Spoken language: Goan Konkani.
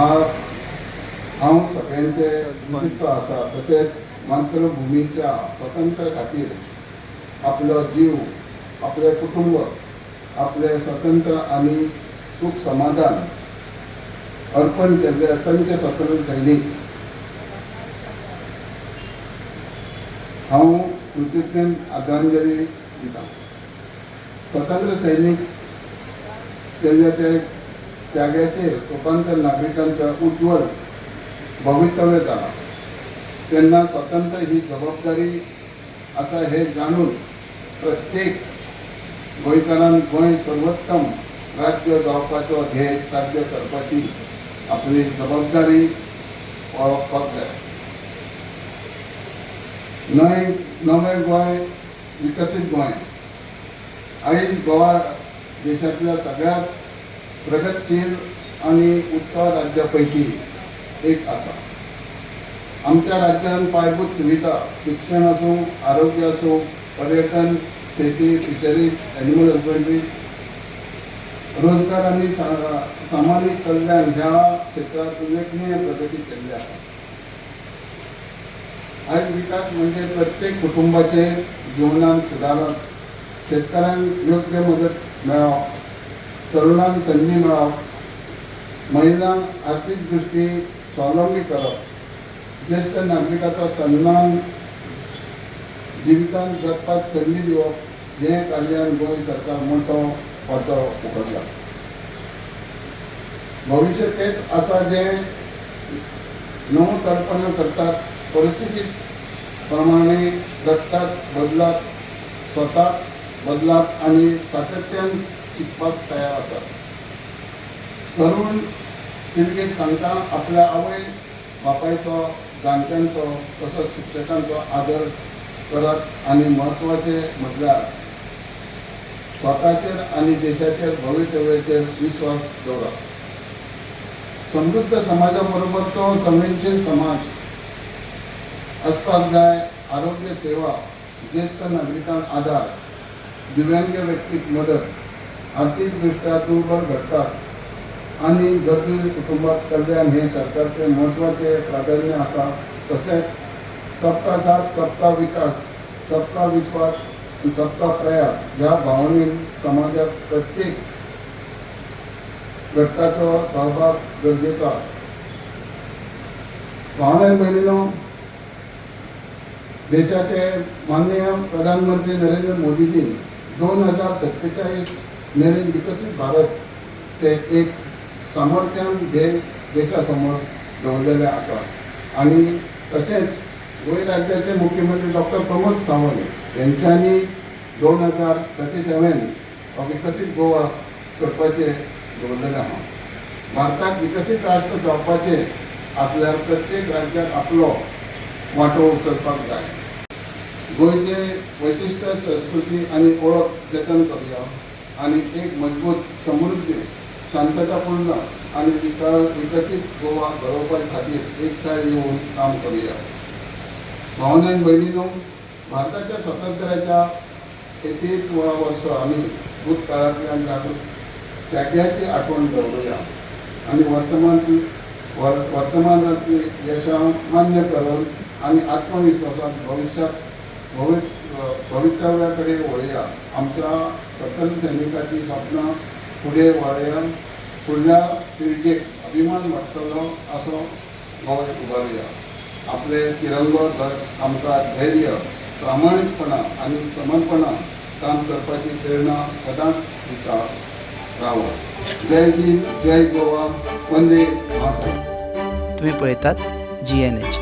हांव सगळ्यांचे कृतज्ञ आसा. तशेंच मातृभुमीच्या स्वतंत्र खातीर आपलो जीव, आपले कुटुंब, आपले स्वतंत्र आनी सुख समाधान अर्पण केल्ले असंख्य स्वतंत्र सैनिक हांव कृतज्ञ आदरांजली दिता. स्वतंत्र सैनिक केल्ल्या ते त्यागाचेर स्वतंत्र नागरिकांच्या उज्ज्वल भवितव्य जाला. तेन्ना स्वतंत्र ही जबाबदारी आसा हे जाणून प्रत्येक गोंयकारान गोंय सर्वोत्तम राज्य जावपाचो ध्येय साध्य करपाची आपली जबाबदारी वळखपाक जाय. नवें गोंय, विकसीत गोंय. आयज गोवा देशांतल्या सगळ्यात प्रगतशील आनी उत्साह राज्या पैकी एक आसा. आमच्या राज्यान पायाभूत सुविधा, शिक्षण आसूं, आरोग्य आसूं, पर्यटन, शेती, फिशरीज, एनिमल हजबंडरी, रोजगार आनी सामाजीक कल्याण ह्या क्षेत्रात उल्लेखनीय प्रगती केल्ली आसा. आयज विकास म्हणजे प्रत्येक कुटुंबाचे जीवनात सुदारप, शेतकऱ्यांक योग्य मदत मेळप, तरुणांक संदी मेळप, महिलांक आर्थिक दृष्टी स्वावलंबी करप, ज्येष्ठ नागरिकांचो सन्मान जिवितांत जगपाक संदी दिवप हें कार्यान गोंय सरकार मोठो वांटो उखल्ला. भविश्य तेच आसा जे नवकल्पना करतात, परिस्थिती प्रमाणे जगतात, बदलात, स्वताक बदलात आनी सातत्यान शिकपाक तयार आसात. तरुण पिळगेक सांगता, आपल्या आवय बापायचो, जाणट्यांचो तसोच शिक्षकांचो आदर करात आनी म्हत्वाचें म्हटल्यार स्वताचेर आनी देशाचेर भवितव्याचेर विस्वास दवरात. समृद्ध समाजा बरोबर तो संवेदनशील समाज आसपाक जाय. आरोग्य सेवा, ज्येश्ठ नागरिकांक आदार, दिव्यांग व्यक्तीक मदत, आर्थिक दृष्ट्या दुर्बल घटकाक आनी गरजू कुटुंबाक कल्याण हे सरकारचे म्हत्वाचे प्राधान्य आसा. तशेंच सबका साथ, सबका विकास, सबका विश्वास, सबका प्रयास ह्या भावनेन समाजात प्रत्येक घटकाचो सहभाग गरजेचो आसा. भावना भयणीनो, देशाचे माननीय प्रधानमंत्री नरेंद्र मोदीजी 2047 मेरेन विकसीत भारत चे एक सामर्थ्यान ध्येय देशा समोर दवरलेलें आसा आनी तशेंच गोंय राज्याचे मुख्यमंत्री डॉक्टर प्रमोद सावंत यांच्यानी 2037 विकसीत गोवा करपाचे दवरलेलें आहा. भारताक विकसीत राष्ट्र जावपाचे आसल्यार प्रत्येक राज्याक आपलो वांटो उचलपाक जाय. गोंयचे वैशिश्ट, संस्कृती आनी वळख जतन करुया आनी एक मजबूत, समृद्ध, शांततापूर्ण आनी विकसीत गोवा घडोवपा खातीर एकठांय येवन काम करुया. भावना आनी भयणीनो, भारताच्या स्वातंत्र्याच्या 88व्या वर्स आमी भूतकाळांतल्यान जागृत त्यागाची आठवण दवरुया आनी वर्तमानांतली यशां मान्य करून आनी आत्मविश्वासान भविश्यात भवितव्या कडेन वळुया. आमच्या स्वतंत्र सैनिकाची सपनां फुडें व्हरुया. फुडल्या पिळगेक अभिमान वाडटलो असो गोंय उबारुया. आपले तिरंगो ध्वज आमकां धैर्य, प्रामाणीकपणा आनी समर्पणान काम करपाची प्रेरणा सदांच दिता रावो. जय हिंद, जय गोवा, वंदे मातरम. तुम्ही पळयतात जीएनएच.